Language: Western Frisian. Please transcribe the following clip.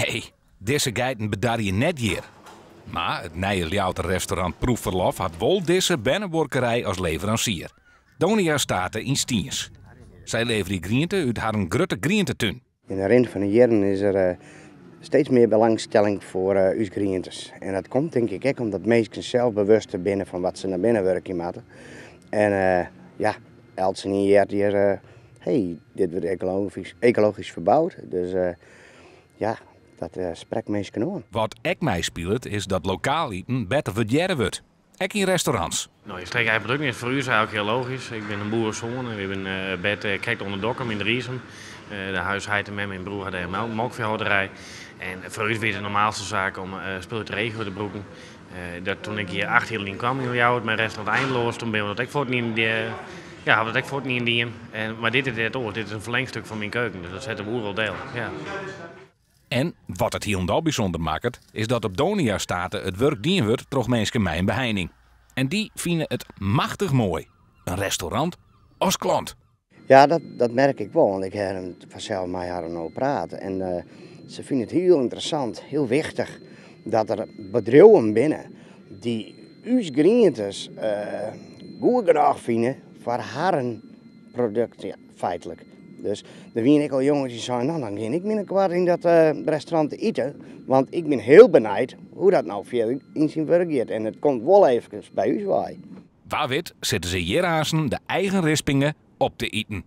Nee, dizze geiten bedarje net hjir. Mar it nije Ljouwerter restaurant Proefverlof hat wol dizze bernebuorkerij as leveransier. Donia State yn Stiens. Sy leverje griente út harren grutte grientetún. Yn de rin fan de jierren is der steeds mear belangstelling foar ús grientes. En dat komt tink ik ek omdat minsken sels bewuster binne fan wat se nei binnen wurkje moatte. En ja, eltsenien heart hjir, hey, dit wurdt ekologysk ferboud. Dus ja, dat sprekt minsken oan. Wat ek meispilet is dat lokaal iten better wurdearre wurdt. Ek yn restaurants. No, je streek eigen produkt is foar ús eigentlik hiel logysk. Ik bin in boeresoan en wy binne berne krekt ûnder Dokkum yn Driezum. De huisheit en mem en broer hadden in melkveehouderij. En foar ús wie it de normaalste saak om spul út de regio te brûken. Dat toen ik hjir 8 jier lyn kwam yn Ljouwert mei restaurant Eindeloos, toen binne we dat ek fuort yn ja, hawwe we dat ek fuort yn dien. En, mar dit is net oars, dit is in ferlengstuk fan myn keuken, dus dat sette we oeral del. Ja. En wat it hielendal bysûnder makket, is dat op Donia State it wurk dien wurdt troch minsken mei in beheining. En dy fine it machtich moai. In restaurant as klant. Ja, dat merk ik wol, want ik ha fansels mei harren no praat. En se fine it hiel ynteressant, hiel wichtich dat der bedriuwen binne dy't ús grientes goed genôch fine foar harren produkt, ja, feitlik. Dus der wiene ek al jonges dy't seinen, no dan gean ik binnenkort yn dat restaurant te iten, want ik bin hiel benijd hoe dat no fierder yn syn wurk giet. En it komt wol efkes by ús wei. Wa wit sitte se hjir aansten de eigen rispinge op te iten.